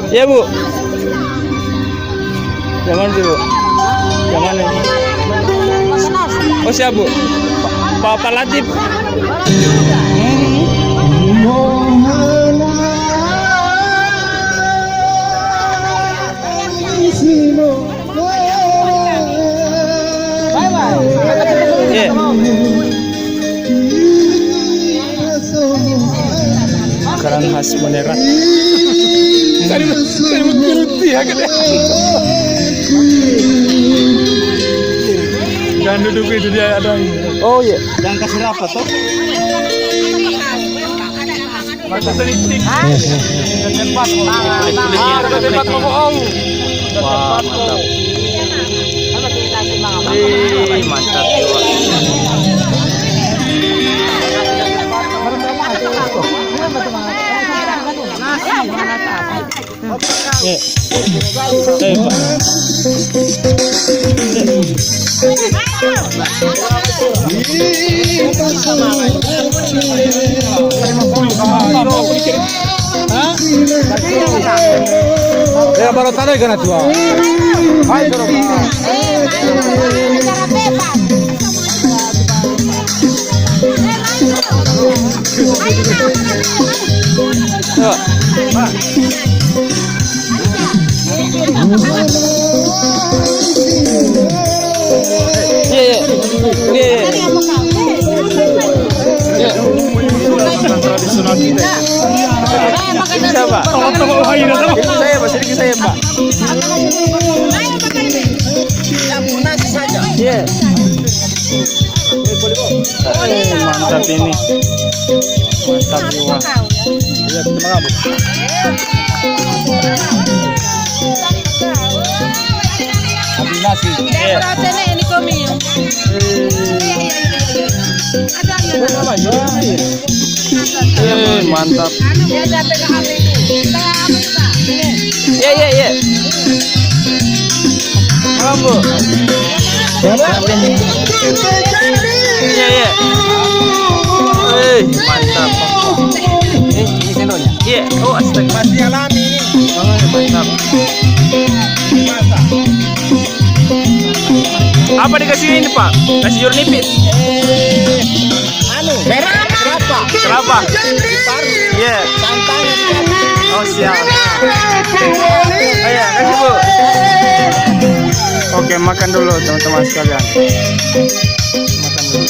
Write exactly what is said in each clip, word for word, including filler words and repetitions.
Iya, Bu. Yang mana sih, Bu? Yang mana? Oh, siap, Bu. Pak, Pak Latif. Hmm. Iya. Makanan khas Manerat. Tadi, tadi berhenti ya, kan? Jangan duduk itu, dia ada. Oh, iya. Jangan kasih rapat, toh. Mata selipik. Tempat. Ah, tempat bohong. Wah, mantap. Eh, mantap jiwa. Eh. Eh, Pak. Hah? Ya, baru tadi kena tua. Hai, suruh. Pak. Iya, iya. Iya, iya. Iya. Tradisional kita. Siapa? Sedikit saya, Pak. Sedikit saya, Pak. Iya. Eh, mantap ini. Mantap jiwa. Iya, kita mangabuk. Kombinasi. Iya. Iya, iya, iya, iya. Ada, ada. Eh, mantap. Iya, iya, iya. Rambu. Iya, iya. Eh, mantap. Iya, oh, astaga. Masih alami ini. Oh, mantap. Mantap. Apa dikasih ini, Pak? Kasih jeruk nipis? Eh, anu, kelapa. Kelapa? Iya. Tantangan. Oh, siap. Ayo, kasih, Bu. Oke, makan dulu, teman-teman sekalian. Makan dulu.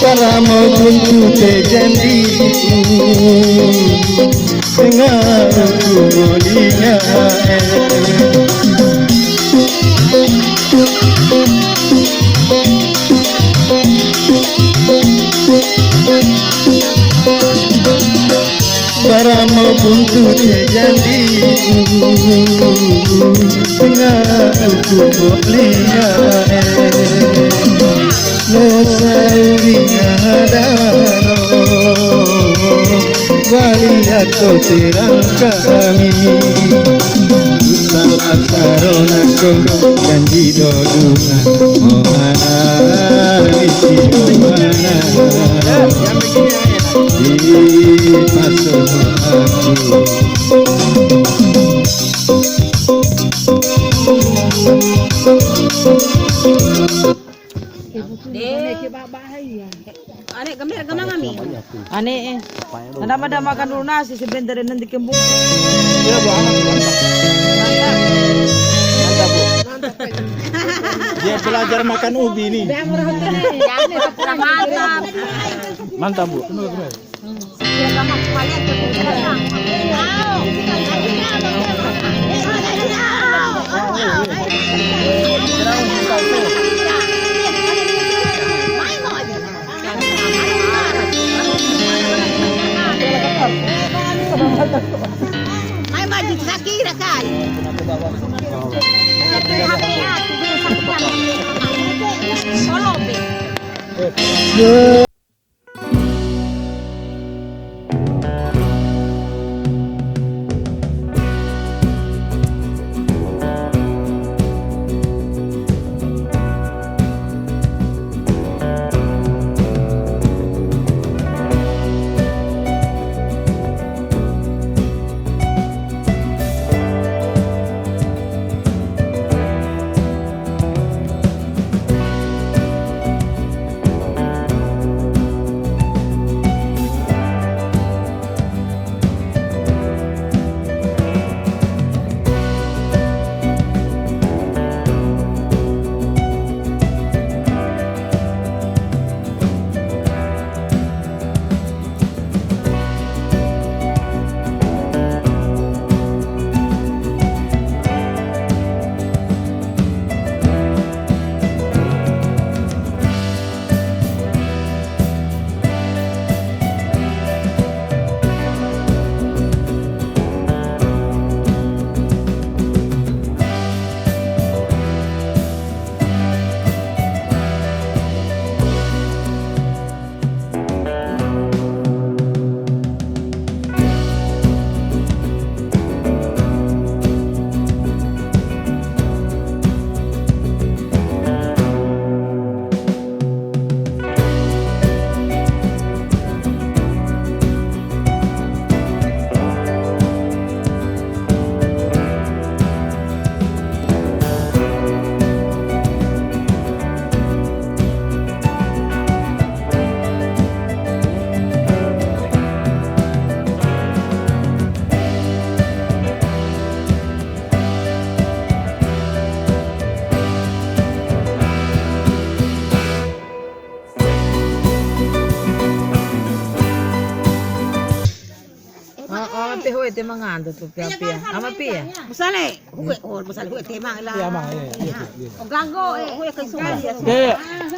Paramo tuntu te jandiku, tengaruku molingae. Paramo tuntu te jandiku, tengaruku molingae. Nusauri adaro, bali atau terang kami. Usang asaro nako janji dodungan, oh, anak misi mana. Di pasoh aku. Ane, gambe-, gamangami. Ane, eh. Nadama-damakan dulu nasi sebentar, nanti kembung. Iya, Bu, aman, mantap. Mantap. Mantap, Bu. Dia belajar makan ubi nih. Mantap. Mantap, Bu. Ah, ah, te hoe te manganto tu pia-pia. Ama pia? Musale, hue, oh, musale hue te mang la. Iya, Mang, iya, iya, iya. Oh, ganggu, eh, hue kai sumali ya. Iya, iya.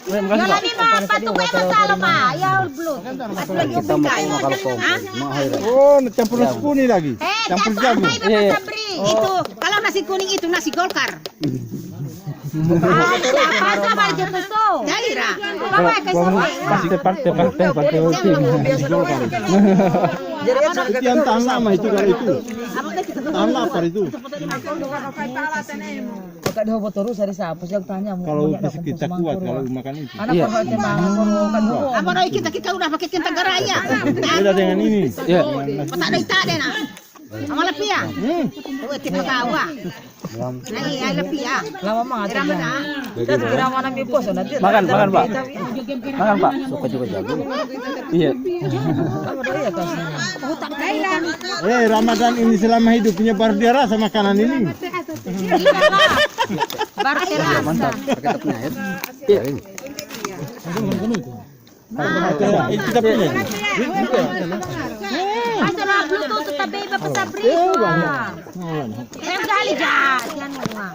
Iya, makasih, Pak. Jalani, Ma, patu mae masala, Ma. Ya, belum. Kita mau ke rumah kalau kau. Hah? Oh, campur nasi kuning lagi. Eh, campur jagung. Iya, iya. Itu, kalau nasi kuning itu nasi Golkar. Ah, iya, apa sama aja tuh? Daerah. Bapak ke semua. Partai, partai, partai, partai. Jadi, yang tahan lama itu kalau itu. Tahan lapar itu. Kalau bisa kita kuat kalau makan itu. Anak iya. Apa doi kita, kita udah pakai cinta garaya. Beda dengan ini. Iya. Masa ada ita deh, nah. Amala pia. Hmm. Uwe, tipakawa. Nai, ai lapia. Lama banget. Irama na. Kan kira mana mi puasa nanti. Makan, makan, Pak. Makan, Pak. Suka juga jagung. Iya. Apa doi ya, Kak? Eh, Ramadan ini selama hidupnya baru dia rasa makanan ini. Iya, Pak. Baru dia rasa. Mantap. Pakai tepungnya, ya. Iya. Nah. Eh, kita punya itu. Masalah Bluetooth, tapi Bapak Sabri, wah. Yang kali, ja, jangan, wah.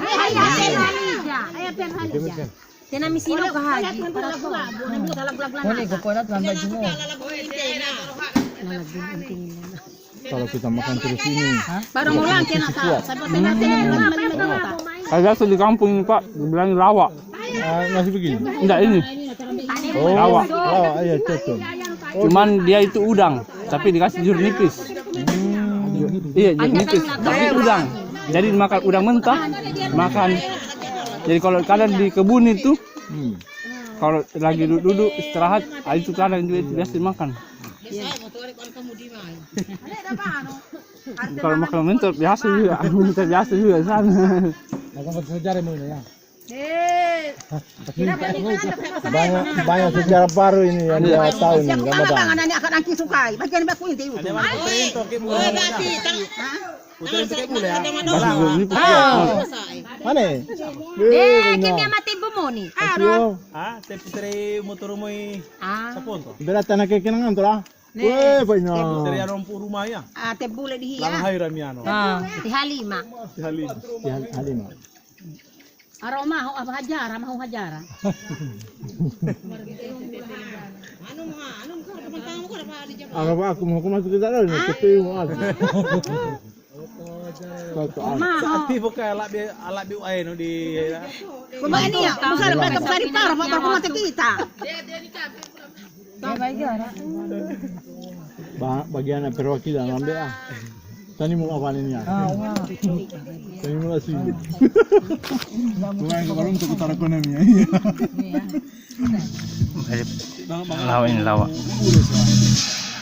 Ayo, ayo, ayo, ayo, ayo, ayo. Tena misino ka haji. Ini, gua kuat, lambat jumpa. Kalau kita makan terus ini, baru kita mulang kena kuat. Kalau biasa di kampung ini, Pak, dibilang lawa. Ah, masih begini? Enggak, ini. Oh, lawa. Lawa, iya, cocok. Cuman dia itu udang, tapi dikasih jur nipis. Hmm. Iya, jur nipis, tapi udang. Jadi dimakan udang mentah, makan. Jadi kalau kadang di kebun itu, hmm, kalau lagi duduk-duduk istirahat, ah, itu kadang juga itu biasa dimakan. Iya. Kalau makan mentah biasa juga, mentah biasa juga sana. Makan mentah sejarah mana ya? Eh. Banyak, banyak sejarah baru ini yang dia tahu nih, Ramadan. Ada bang, anak-anak akan angki sukai. Bagian baku ini. Ada bang, perinto, Ki, mulai. Oh, berarti tang-, Putere itu kayak bule, ya? Mana? Deh, kini mati bumoni. Ah, te putere motor moi. Ah. Sapon to. Berat anak kekenangan to lah. Weh, banyak. Putere anu rumah ya. Ah, te bule di hia. Lang hai ramiano. Ah, di Halima. Di Halima. Di Hal-, Halima. Aroma ho apa hajara, mau hajara. Anu mah, anu mah, teman tamu kok apa di Jakarta? Apa aku mau ke masuk ke dalam, tapi mau aku. Maho. Ati buka alak bi, alak bi ae no di. Kuma ini ya, bukan mereka besar di parah, apa aku mati kita. Ba-, bagian perwakilan ambil ah. Tani mau apa ini ya? Tani mau sini. Bukan ke warung tukutara kona mi ya. Iya. Lawa ini, lawa.